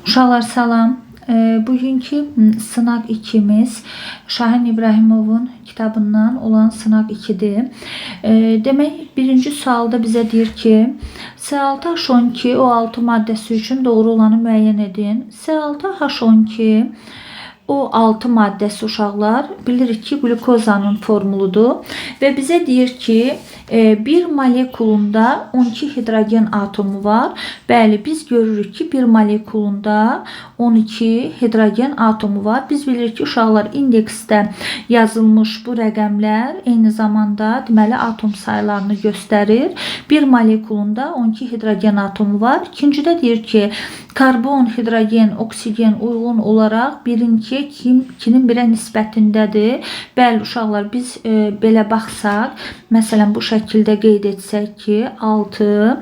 Uşaqlar salam. Bugünkü sınaq 2-miz Şahin İbrahimovun kitabından olan sınaq 2-dir. Demək, birinci sualda bizə deyir ki, S6H12 O6 maddəsi üçün doğru olanı müəyyən edin. S6H12 O6 maddəsi uşaqlar bilirik ki, qlükozanın formuludur və bizə deyir ki, bir molekulunda 12 hidrogen atomu var. Bəli, biz görürük ki, bir molekulunda 12 hidrogen atomu var. Biz bilirik ki, uşaqlar indeksdə yazılmış bu rəqəmlər eyni zamanda deməli atom saylarını göstərir. Bir molekulunda 12 hidrogen atomu var. İkincidə deyir ki, karbon, hidrogen, oksigen uyğun olaraq 1-in 2-yə, 2-nin 1-ə nisbətindədir. Bəli, uşaqlar, biz belə baxsaq, məsələn, bu şəkildə qeyd etsək ki, 6,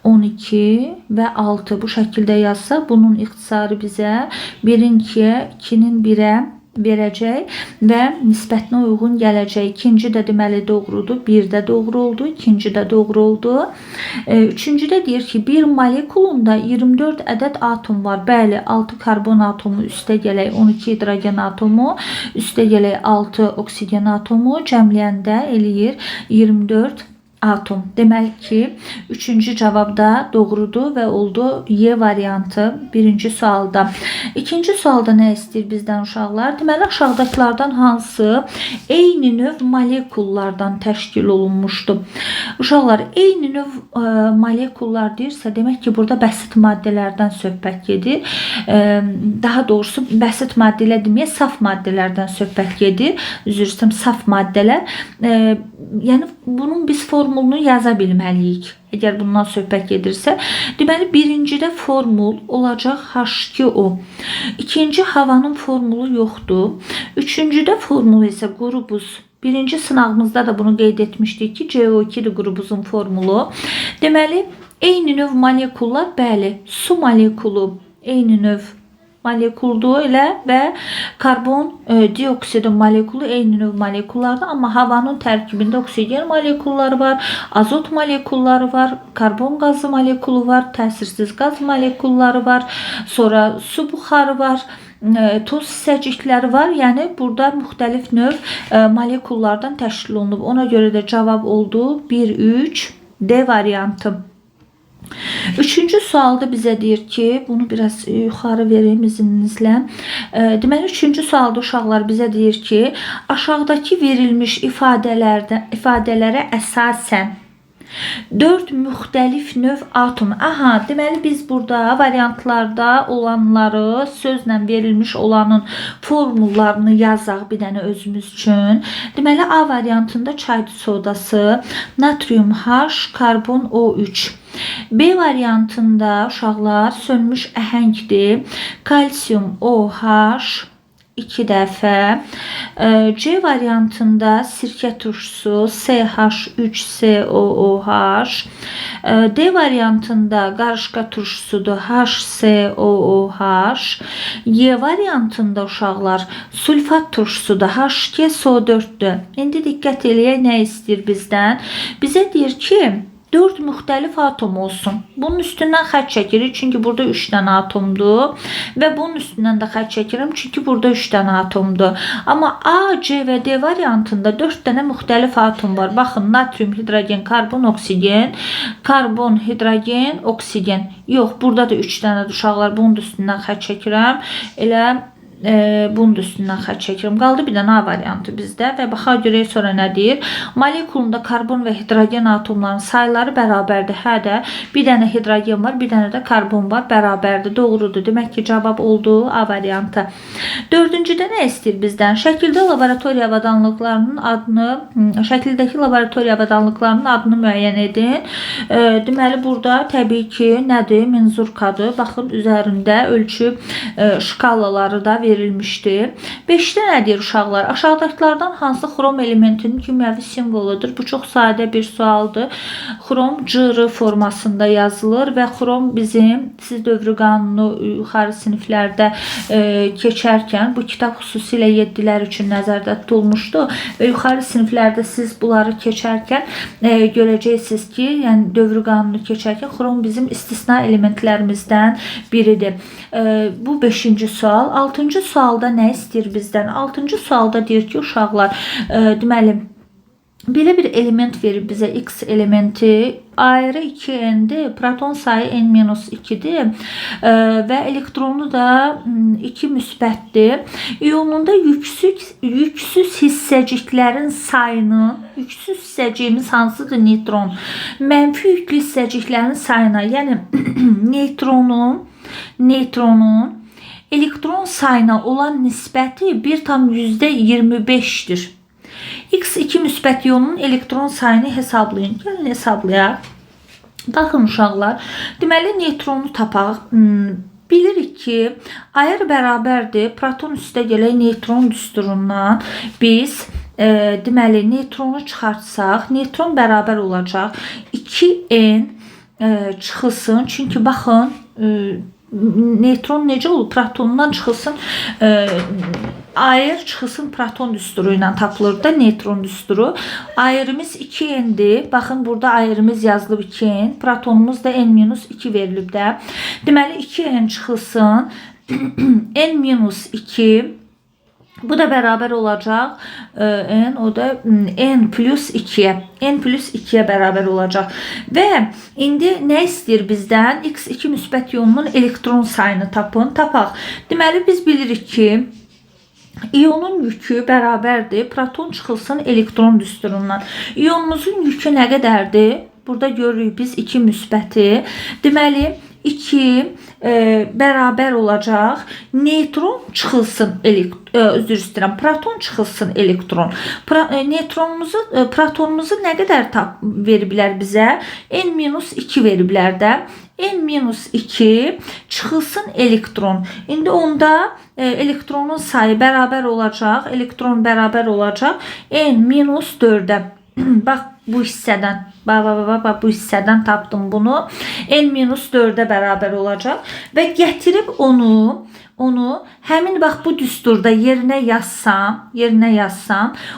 12 və 6 bu şəkildə yazsaq, bunun ixtisarı bizə 1-in 2-yə, 2-nin 1-ə verəcək və nisbətinə uyğun gələcək. İkinci də deməli doğrudur. Bir də doğru oldu. İkinci də doğru oldu. Üçüncüdə deyir ki, bir molekulunda 24 ədəd atom var. Bəli, 6 karbon atomu üstə gələk 12 hidrogen atomu, üstə gələk 6 oksigen atomu cəmləyəndə eləyir 24 atom. Deməli ki, üçüncü cavab da doğrudur və oldu Y variantı birinci sualda. İkinci sualda nə istəyir bizdən uşaqlar? Deməli, aşağıdakılardan hansı eyni növ molekullardan təşkil olunmuşdur? Uşaqlar, eyni növ molekullar deyirsə, demək ki, burada bəsit maddələrdən söhbət gedir. Daha doğrusu, bəsit maddələr deməyə, saf maddələrdən söhbət gedir. Üzr istəyirəm, saf maddələr. Yəni, bunun biz formulunu yaza bilməliyik. Əgər bundan söhbət gedirsə, deməli, birincidə formul olacaq H2O. İkinci havanın formulu yoxdur. Üçüncüdə formulu isə quru buz. Birinci sınağımızda da bunu qeyd etmişdik ki, CO2-dir quru buzun formulu. Deməli, eyni növ molekullar, bəli, su molekulu eyni növ molekuldur elə və karbon dioksidi molekulu eyni növ molekullardır. Amma havanın tərkibində oksigen molekulları var, azot molekulları var, karbon qazı molekulu var, təsirsiz qaz molekulları var, sonra su buxarı var, toz hissəcikləri var. Yəni burada müxtəlif növ molekullardan təşkil olunub. Ona görə də cavab oldu 1, 3, D variantı. Üçüncü sualda bizə deyir ki, bunu biraz yuxarı verim izninizlə. Deməli, üçüncü sualda uşaqlar bizə deyir ki, aşağıdakı verilmiş ifadələrə əsasən 4 müxtəlif növ atom. Aha, deməli biz burada variantlarda olanları, sözlə verilmiş olanın formullarını yazaq bir dənə özümüz üçün. Deməli, A variantında çay sodası, natrium H, karbon O3. B variantında uşaqlar sönmüş əhəngdir. Kalsium OH 2 dəfə. C variantında sirkə turşusu CH3COOH. D variantında qarışqa turşusudur HCOOH. Y variantında uşaqlar sulfat turşusudur H2SO4-dür. İndi diqqət eləyək nə istəyir bizdən? Bizə deyir ki, 4 müxtəlif atom olsun. Bunun üstündən xətt çəkirik, çünki burada 3 dənə atomdur və bunun üstündən də xətt çəkirəm, çünki burada 3 dənə atomdur. Amma A, C və D variantında 4 dənə müxtəlif atom var. Baxın, natrium, hidrogen, karbon, oksigen, karbon, hidrogen, oksigen. Yox, burada da 3 dənədir uşaqlar. Bunun da üstündən xətt çəkirəm. Elə bunun da üstündən xətt çəkirəm. Qaldı bir dənə A variantı bizdə və baxa görək sonra nə deyir? Molekulunda karbon və hidrogen atomlarının sayları bərabərdir. Hə də, bir dənə hidrogen var, bir dənə də karbon var, bərabərdir. Doğrudur. Demək ki, cavab oldu A variantı. Dördüncüdə nə istəyir bizdən? Şəkildə laboratoriya avadanlıqlarının adını, şəkildəki laboratoriya avadanlıqlarının adını müəyyən edin. Deməli, burada təbii ki, nədir? Menzurkadır. Baxın, üzərində ölçü şkalaları da verilmişdi. 5-də nə deyir uşaqlar? Aşağıdakılardan hansı xrom elementinin kimyəvi simvoludur? Bu çox sadə bir sualdır. Xrom CR formasında yazılır və xrom bizim siz dövrü qanunu yuxarı siniflərdə keçərkən bu kitab xüsusilə 7-lər üçün nəzərdə tutulmuşdu və yuxarı siniflərdə siz bunları keçərkən görəcəksiniz ki, yəni dövrü qanunu keçərkən xrom bizim istisna elementlərimizdən biridir. Bu 5-ci sual. 6-cı sualda nə istəyir bizdən? 6-cı sualda deyir ki, uşaqlar, deməli, belə bir element verib bizə, X elementi, ayrı 2N-dir, proton sayı N-2-dir və elektronu da 2 müsbətdir. İyonunda yüksüz hissəciklərin sayını, yüksüz hissəciyimiz hansıdır? Neytron. Mənfi yüklü hissəciklərin sayına, yəni neytronun elektron sayına olan nisbəti 1,25-dir. X2 müsbət iyonunun elektron sayını hesablayın. Gəlin hesablayaq. Baxın uşaqlar, deməli neytronu tapaq. Bilirik ki, ayır bərabərdir. Proton üstə gələk neytron düsturundan biz deməli neytronu çıxartsaq, neytron bərabər olacaq 2N çıxılsın. Çünki baxın, neytron necə olur? Protondan çıxılsın, ayır çıxılsın proton düsturu ilə tapılır da neytron düsturu. Ayırımız 2N-dir. Baxın, burada ayırımız yazılıb 2N. Protonumuz da N-2 verilib də. Deməli, 2N çıxılsın. N-2. Bu da bərabər olacaq. N, o da N plus 2-yə. N plus 2-yə bərabər olacaq. Və indi nə istəyir bizdən? X2 müsbət iyonunun elektron sayını tapın. Tapaq. Deməli, biz bilirik ki, İyonun yükü bərabərdir. Proton çıxılsın elektron düsturundan. İyonumuzun yükü nə qədərdir? Burada görürük biz 2 müsbəti. Deməli, 2 bərabər olacaq. Neytron çıxılsın özür istəyirəm. Proton çıxılsın elektron. Neytronumuzu, protonumuzu nə qədər veriblər bizə? N-2 veriblər də. N-2 çıxılsın elektron. İndi onda elektronun sayı bərabər olacaq. Elektron bərabər olacaq N-4-ə. Bax bu hissədən. Bax, bax, bax, bax, bu hissədən tapdım bunu. N-4-ə bərabər olacaq. Və gətirib onu həmin bax bu düsturda yerinə yazsam,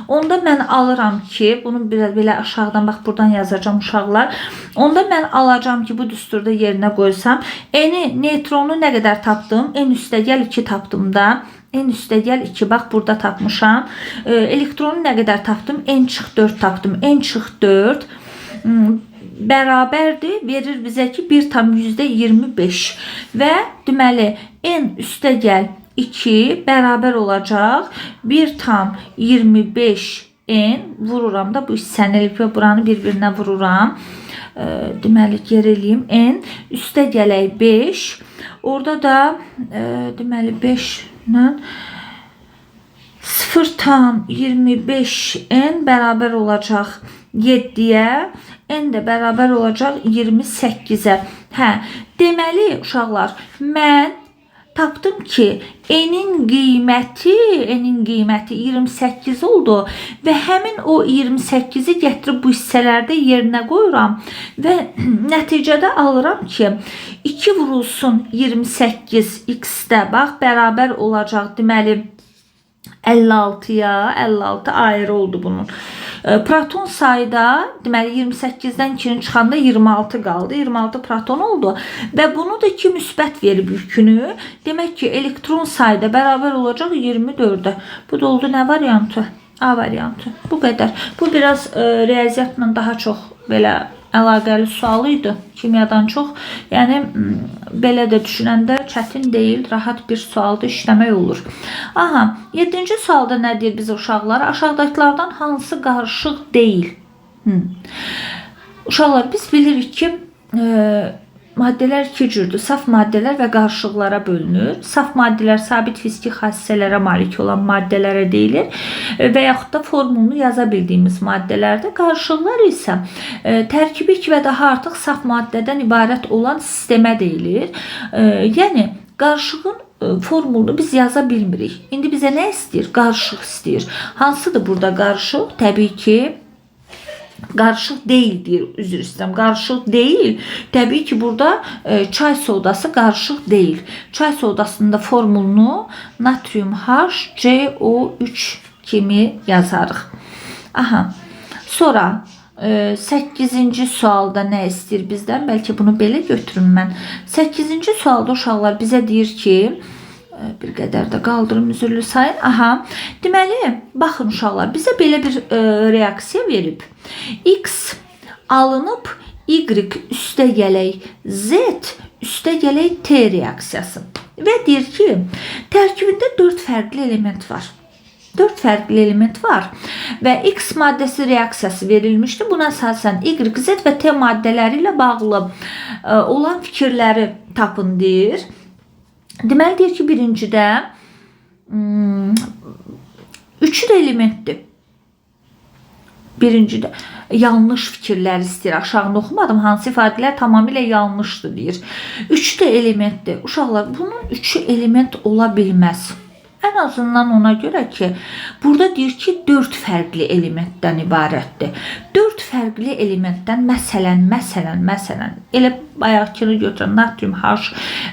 onda mən alıram ki, bunu biraz belə aşağıdan bax buradan yazacağam uşaqlar. Onda mən alacağam ki, bu düsturda yerinə qoysam, N-i, neytronu nə qədər tapdım? N üstə gəl 2 tapdım da. N üstə gəl 2, bax burada tapmışam. Elektronu nə qədər tapdım? N çıx 4 tapdım. N çıx 4 bərabərdir, verir bizə ki 1,25 və deməli N üstə gəl 2 bərabər olacaq 1,25 N vururam da bu hissəni və buranı bir-birinə vururam. Deməli geri eləyim. N üstə gələk 5. Orada da deməli 5 ilə 0,25 N bərabər olacaq 7-yə. N də bərabər olacaq 28-ə. Hə, deməli uşaqlar, mən tapdım ki, N-in qiyməti 28 oldu və həmin o 28-i gətirib bu hissələrdə yerinə qoyuram və nəticədə alıram ki, 2 vurulsun 28 x-də bax bərabər olacaq deməli 56-ya, 56 ayrı oldu bunun. Proton sayı da deməli 28-dən 2-nin çıxanda 26 qaldı. 26 proton oldu və bunu da 2 müsbət verib yükünü. Demək ki, elektron sayı da bərabər olacaq 24-ə. Bu da oldu nə variantı? A variantı. Bu qədər. Bu biraz riyaziyyatla daha çox belə əlaqəli sual idi. Kimyadan çox. Yəni belə də düşünəndə çətin deyil, rahat bir sualda işləmək olur. Aha, 7-ci sualda nə deyir bizə uşaqlar? Aşağıdakılardan hansı qarışıq deyil? Uşaqlar, biz bilirik ki, maddələr iki cürdür. Saf maddələr və qarışıqlara bölünür. Saf maddələr sabit fiziki xassələrə malik olan maddələrə deyilir və yaxud da formulunu yaza bildiyimiz maddələrdir. Qarışıqlar isə tərkibi 2 və daha artıq saf maddədən ibarət olan sistemə deyilir. Yəni qarışığın formulunu biz yaza bilmirik. İndi bizə nə istəyir? Qarışıq istəyir. Hansıdır burada qarışıq? Təbii ki, qarışıq deyil deyir, üzr istəyirəm. Qarışıq deyil. Təbii ki, burada çay sodası qarışıq deyil. Çay sodasının da formulunu natrium HCO3 kimi yazarıq. Aha. Sonra 8-ci sualda nə istəyir bizdən? Bəlkə bunu belə götürüm mən. 8-ci sualda uşaqlar bizə deyir ki, bir qədər də qaldırım, üzürlü sayın. Aha. Deməli, baxın uşaqlar, bizə belə bir reaksiya verib. X alınıb Y üstə gələk Z üstə gələk T reaksiyası. Və deyir ki, tərkibində 4 fərqli element var. 4 fərqli element var və X maddəsi reaksiyası verilmişdi. Buna əsasən Y, Z və T maddələri ilə bağlı olan fikirləri tapın deyir. Deməli deyir ki, birincidə üçü də elementdir. Birincidə yanlış fikirlər istəyir. Aşağını oxumadım. Hansı ifadələr tamamilə yanlışdır deyir. Üçü də elementdir. Uşaqlar, bunun üçü element ola bilməz. Ən azından ona görə ki, burada deyir ki, 4 fərqli elementdən ibarətdir. 4 fərqli elementdən məsələn, elə bayaqkını götürən natrium H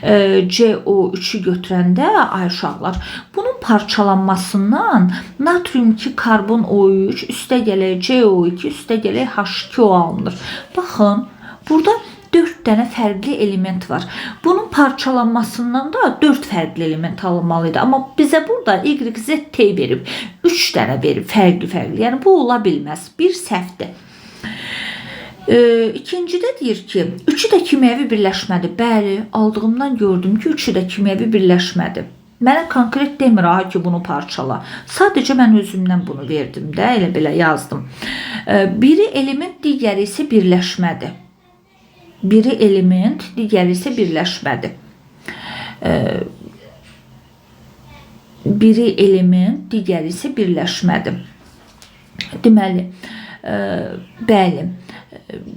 CO3-ü götürəndə ay uşaqlar, bunun parçalanmasından natrium 2 karbon O3 üstə gələk CO2 üstə gələk H2O alınır. Baxın, burada 4 dənə fərqli element var. Bunun parçalanmasından da 4 fərqli element alınmalı idi. Amma bizə burada Y, Z, T verib. 3 dənə verib fərqli-fərqli. Yəni bu ola bilməz. Bir səhvdir. İkincidə deyir ki, üçü də kimyəvi birləşmədir. Bəli, aldığımdan gördüm ki, üçü də kimyəvi birləşmədir. Mənə konkret demir ha ki, bunu parçala. Sadəcə mən özümdən bunu verdim də, elə belə yazdım. Biri element, digəri isə birləşmədir. Biri element, digəri isə birləşmədir. Biri element, digəri isə birləşmədir. Deməli, bəli,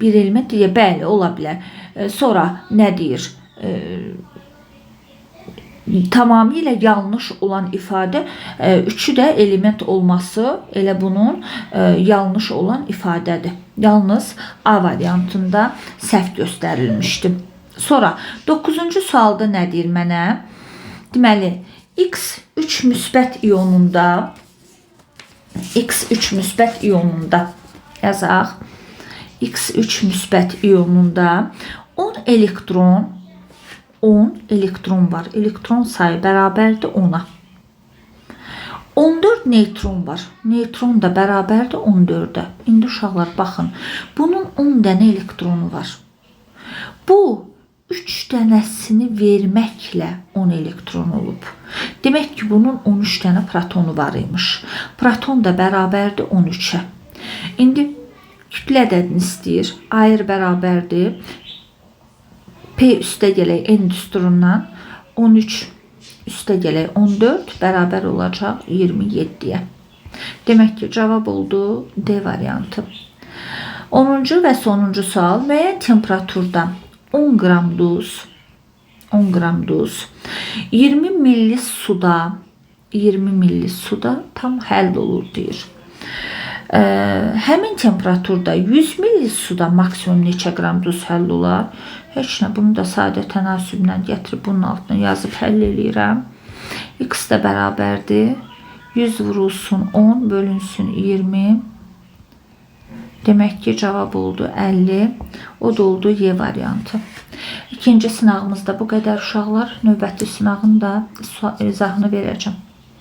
bir element deyə bəli ola bilər. Sonra nə deyir? Tamamilə yanlış olan ifadə üçü də element olması elə bunun yanlış olan ifadədir. Yalnız A variantında səhv göstərilmişdi. Sonra 9-cu sualda nə deyir mənə? Deməli, X 3 müsbət ionunda X3 müsbət ionunda yazaq. X3 müsbət ionunda 10 elektron 10 elektron var. Elektron sayı bərabərdir 10-a. 14 neytron var. Neytron da bərabərdir 14-ə. İndi uşaqlar baxın. Bunun 10 dənə elektronu var. Bu 3 dənəsini verməklə 10 elektron olub. Demək ki, bunun 13 dənə protonu var imiş. Proton da bərabərdir 13-ə. İndi kütlə ədədini istəyir. Ayır bərabərdir. P üstə gələk N düsturundan 13 üstə gələk 14 bərabər olacaq 27-yə. Demək ki, cavab oldu D variantı. 10-cu və sonuncu sual. Müəyyən temperaturda 10 qram duz 10 qram duz 20 milli suda 20 milli suda tam həll olur deyir. Həmin temperaturda 100 milli suda maksimum neçə qram duz həll olar? Heç nə, bunu da sadə tənasüblə gətirib bunun altına yazıb həll eləyirəm. X də bərabərdir. 100 vurulsun 10 bölünsün 20. Demək ki, cavab oldu 50. O da oldu Y variantı. İkinci sınağımızda bu qədər uşaqlar. Növbəti sınağın da izahını verəcəm.